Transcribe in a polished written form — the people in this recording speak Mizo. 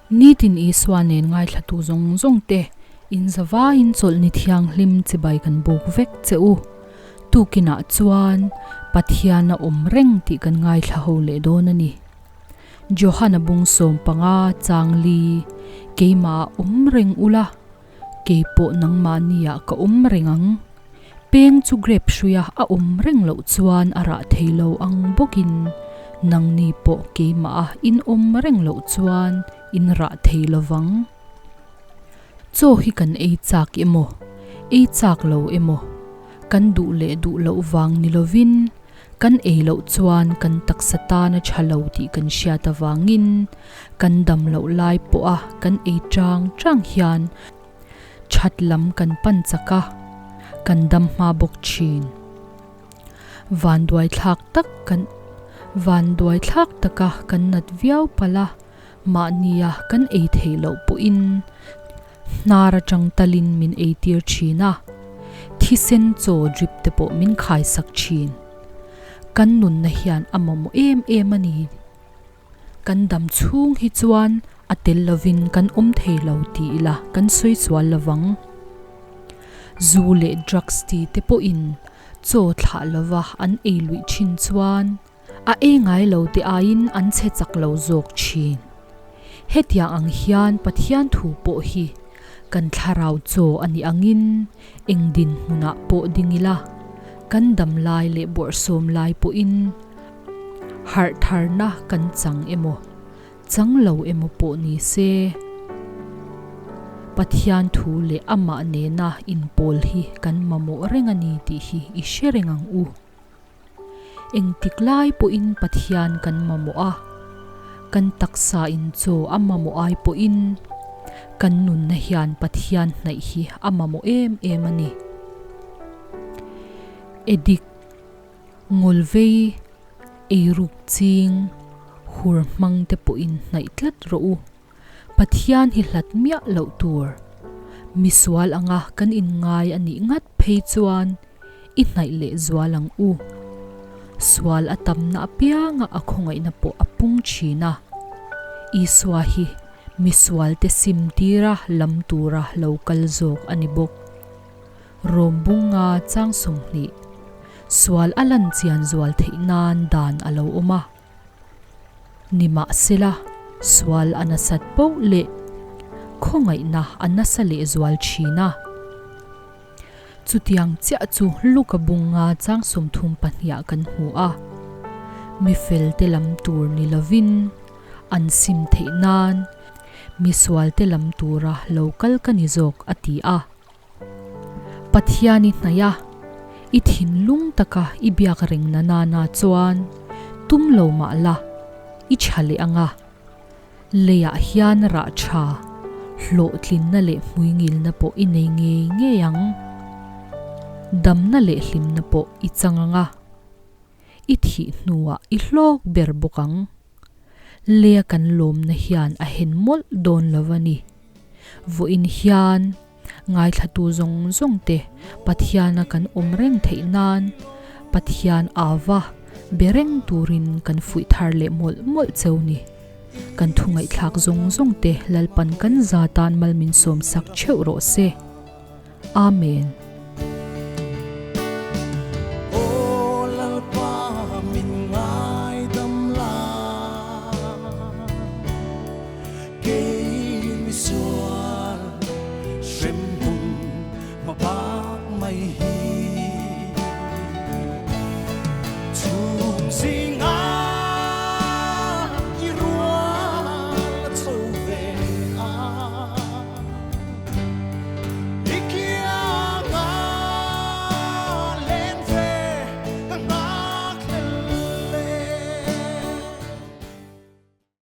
Nitin Isua nen ngaithlatu zawng zawng te in zavaiin chawlhni thianghlim chibai kan buk vek che u. Tukinah chuan Pathian a awm reng tih kan ngaithla ho leh dawn a ni. Johana bung 15 chang li, Keimah awm reng ula, kei pawh nangmahniah ka awm reng ang. Peng chu grape hruia a awm reng loh chuan a rah thei lo ang bawkin nangni pawh keimah a in awm reng loh chuan in rah thei lo vang. Chaw hi kan ei chak emaw, ei chak lo emaw, kan duh leh duh loh vang ni lovin kan ei loh chuan kan taksa tan a tha lo tih kan hriat avangin kan dam loh lai pawha kan ei chang chang hian that lam kan pan chak a, kan dam hma bawk thin. Vanduai thlak tak kan Vanduai thlak taka kan nat viau palh a, mahnia kan ei theih loh pawhin hnar atang talin min ei tir thin a, thisen chaw drip te pawh min khaisak thin. Kan nunna hian a mamawh em em a ni. Kan dam chhung hi chuan a tel lovin kan awm thei lo ti ila kan sawi sual lovang. Zu leh drugs ti te pawhin chaw thlah lova an ei luih thin chuan a ei ngai lo te aiin an chhe chak lo zawk thin. Hetiang ang hian Pathian thu pawh hi kan thlarau chaw a nih angin eng dinhmunah pawh ding ila kan dam lai leh bawrhsawm lai pawhin harh tharna kan chang emaw chang lo emaw pawh ni se Pathian thu leh amah nena inpawl hi kan mamawh reng a ni tih hi i hre reng ang u. Engtik lai pawhin Pathian kan mamawh a, kan taksa in chaw a mamawh ai pawhin kan nunna hian Pathian hnaih hi a mamawh em em a ni. Edik, ngawlvei, eiruk ching, hur hmang te pawhin hnaih tlat rawh u. Pathian hi hlat miah loh tur. Misual anga kan inngai a nih ngat phei chuan i hnaih leh zual ang u. Sual a tamna apianga a khawngaihna pawh a pung thin a. Isua hi misualte sim tira lam tura lo kal zawk a ni bawk. Rom bunga chang 20, Sual a lan chian zual theih nan dan a lo awm a. Nimahsela, sual a nasat poh leh khawngaihna a nasa lehzual thin a. Chutiang chiah chu Luka bunga chang 32 ah kan hmu a. Mi felte lam tur ni lovin an sim theih nan mi sualte lam tura lo kal ka ni zawk a ti a. Pathian i hnaih a, i thinlung taka i biak reng na nana chuan tum lo mah la, i tha leh ang a. Leiah hian rah tha, hlawhtlinna leh hmuingilna pawh i nei ngei ngei ang. Damna leh hlimna pawh i chang ang a, i thih hnuah i hlawk ber bawk ang. Leia kan lawmna hian a hen mawlh dawn lo a ni. Vawiin hian ngaithlatu zawng zawng te Pathiana kan awm reng theih nan Pathian ava be reng turin kan fuih thar leh mawlh mawlh cheu ni. Kan thu ngaihthlak zawng zawng te Lalpan kan za tan mal min sawm sak theuh rawh se. Amen. Aw Lalpa min ngaidam la, kei misual.